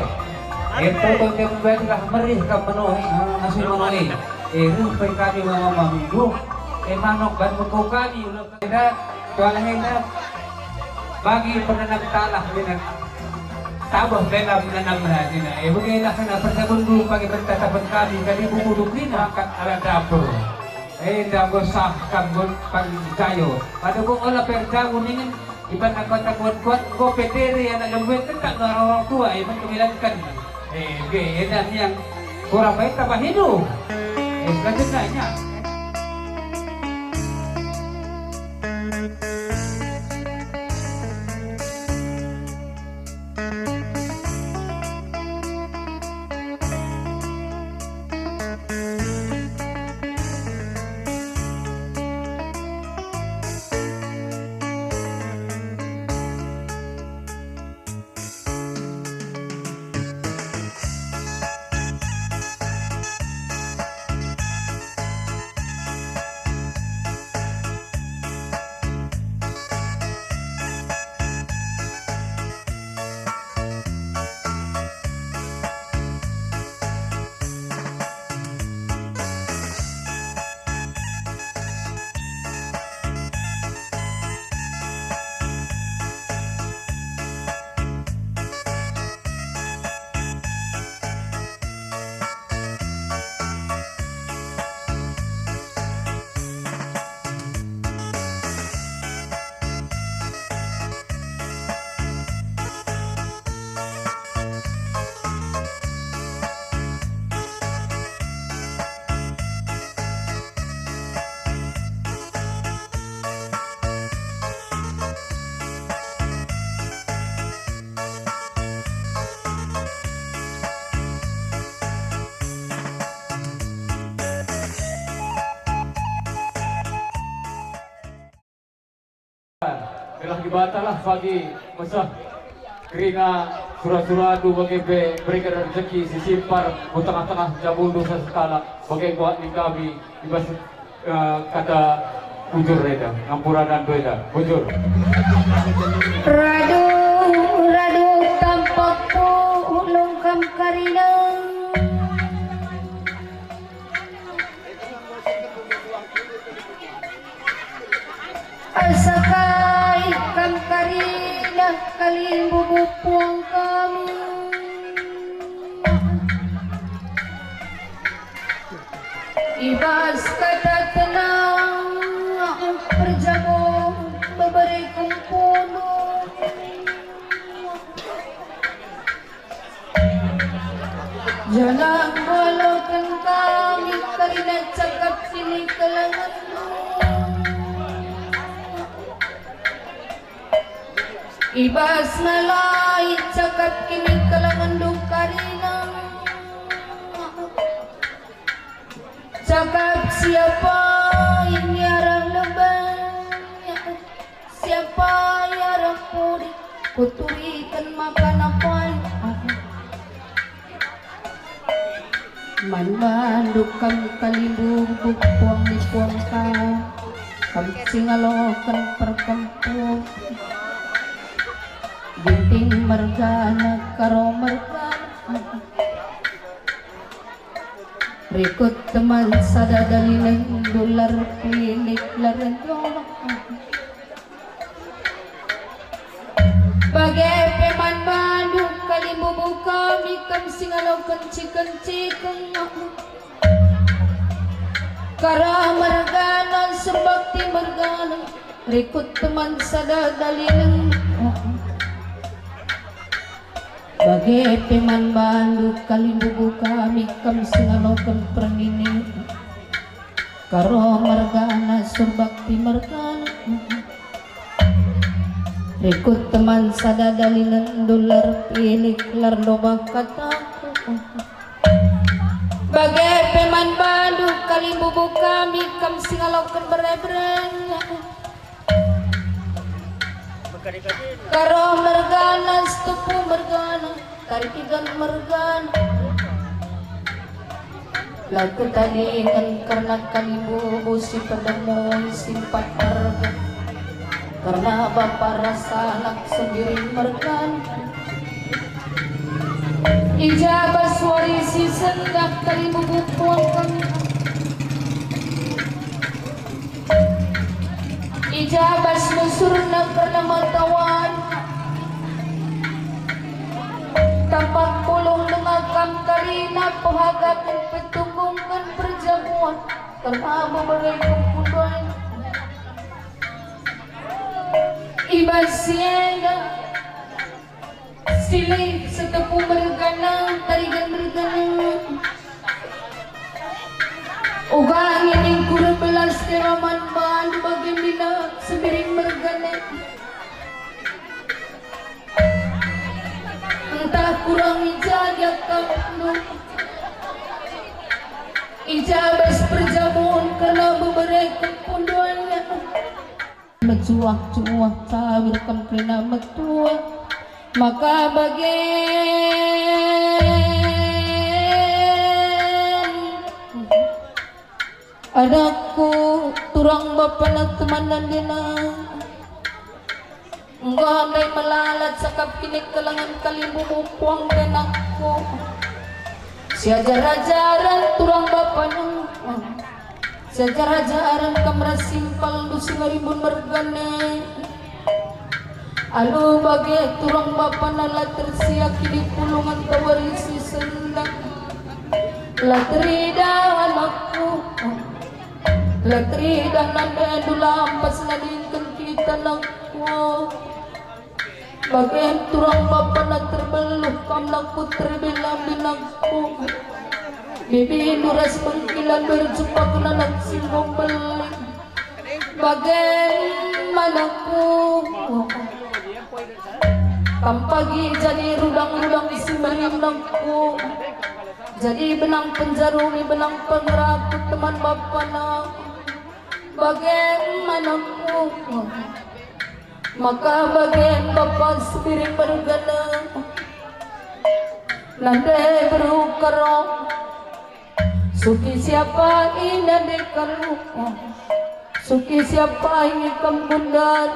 Eh, toto ende membagilah merih kam manuk, eh, asuhi manuk, eh. Eh, reh pe kami mama minggu. Eh, manuk ban mengko kami, ulah enda, tualah enda. Bagi penanam talah, nina. Tabah bela menanam, nina. Eh, begilah kena percabundu bagi pentatapan kami, kami bubu duklina angkat alat dapur. Eh, enda enggo sah kam, enggo pagi jayo. Pada enggo ola perjabu ningen. Iban angkota kuat-kuat, enggo pe dere anak lembue, tetap nge orang tua, e, men kemilanken. E, ge, enda niang kurang baik tambah hidup. E, selanjutnya, nya. Gelah Dibata lah pagi meseh kerina sura-surandu bage pe bereken rezeki si simpar ku tengah-tengah jabundu sekalak bage kuat ni kami i bas, eh, kata bujur enda, ngampuranan enda, bujur. Radu, radu tampakku ulung kam karina. Asa kai kam karina kalimbubu puang kami. I bas kata tenang perjabu bebere kempunu. Janah ngaloken kami karina cakap kinikelengenndu. I bas nalai cakap kinikelengenndu karina. Cakap siapa ini arah lebe? Siapa ia rempudi kuturiken maka napai? Man bandu kam kalimbubu puang ni puang kam, kam si ngaloken perkempun. Ginting mergana, Karo mergana. Rikut teman sada dalinendu, lar pilik lar ndobak. Bage pe man bandu kalimbubu kami, kam si ngaloken ciken-ciken. Karo mergana, Surbakti mergana, rikut teman sada dalinen. Bage pe man bandu kalimbubu kami, kam si ngaloken pernini. Karo mergana, Surbakti mergana, rikut teman sada dalinen, lar pilik lar ndobak kataku. Bage pe man bandu kalimbubu kami, kam si ngaloken bere-bere. Karo mergana, Sitepu mergana, Tarigan mergana. La ketalingan kerna kalimbubu si pedemoi si empat merga. Kerna bapa ras anak Sembiring mergana. I ja bas wari si sendah kalimbubu puangken. I ja bas nusurna kerna matawari. Tampak pulung denga kam tarina, pehagaken petungkungken perjamuan kerna bebereken kundai. I bas si enda, Silih Sitepu mergana, Tarigan mergana. Uga ngining kurang belas keraman bandu bage mina Sembiring mergana. Ntah kurang i ja gia kam, i ja bas perjamuan kerna bebereken kundai. Mecuah-cuah cawir kam kerina metua, maka bage anakku turang bapana teman nandina. Enggo ndai melalat sakap kini kelengen kalimbubu puang anakku. Siajar-ajaren turang bapana. Siajar-ajaren kam ras simpalndu si ngarimbun mergana. Alu bage turang bapana la tersiak i pulungen tawari si sendah. La teridah anakku. La teridah nandendu lampas nadingken kita anakku. Bage turang bapana terbeluh kam anakku, terbela-bela anakku. Bibindu ras bengkilandu erjumpa kena anak si enggo mbelin. Bage anakku. Kam pagi jadi rudang-rudang si mbelin anakku. Jadi benang penjarumi, benang pengerakut teman bapana. Bage anakku. Maka bage bapa Sembiring mergana. Nande beru Karo. Suki siapa i nande Karo. Suki siapa i kam bundar.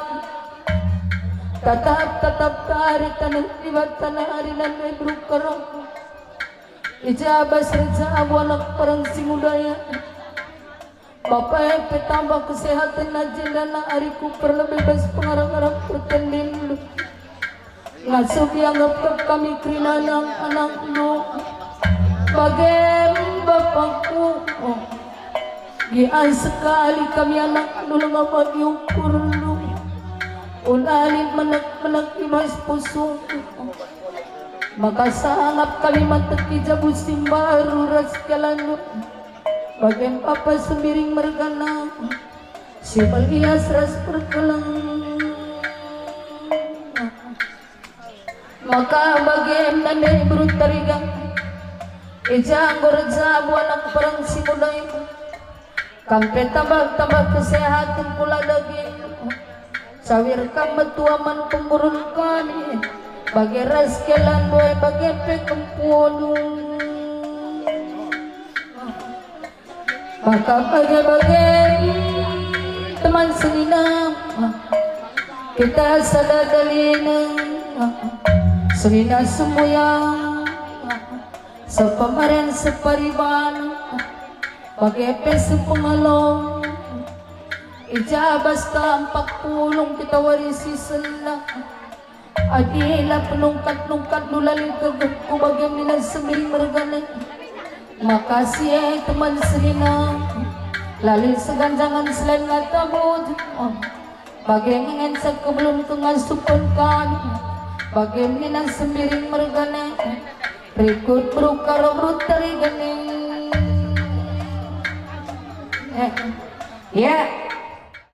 Tatap-tatap tari taneh Dibata nari nande beru Karo. I ja bas reja abu anak perang si nguda e. Bapa e pe tambah kesehatenna jenda na ariku perlebe bas pengarang-arang pertendinndu. Ngasup ianggap kap kami kerina anak-anakndu. Bage bapangku, oh. Gia sekali kami anakndu langa bagi ukurndu. Ula lit menek-menek i bas pusungku. Maka sangap kami manteki jabu si mbaru ras kalanu. Bage bapa Sembiring mergana, si melias ras perkeleng. Maka bage nande beru Tarigan, i ja enggo reja abu anak perang si nguda e. Kam pe tambah-tambah kesehaten kula daging. Cawir kam metua man pengurun kami, bage ras kelandu e bage pe kempundu. Maka bage-bage teman senina, kita sada dalinen. Senina semuyang, sepemeren separiban, bage pe sepengalo. I ja bas ka empat puluh kita warisi senina. Adila penungkat-nungkat lulali gegehku bage mina sembiring mergane. Makasih e teman senina. Lalin seganjangan selain ngata bujur. Bage ngenca kebelun kengasupen kami. Bage mina sembiring mergane. Rikut beruka ro beru teri geni. Eh, ya.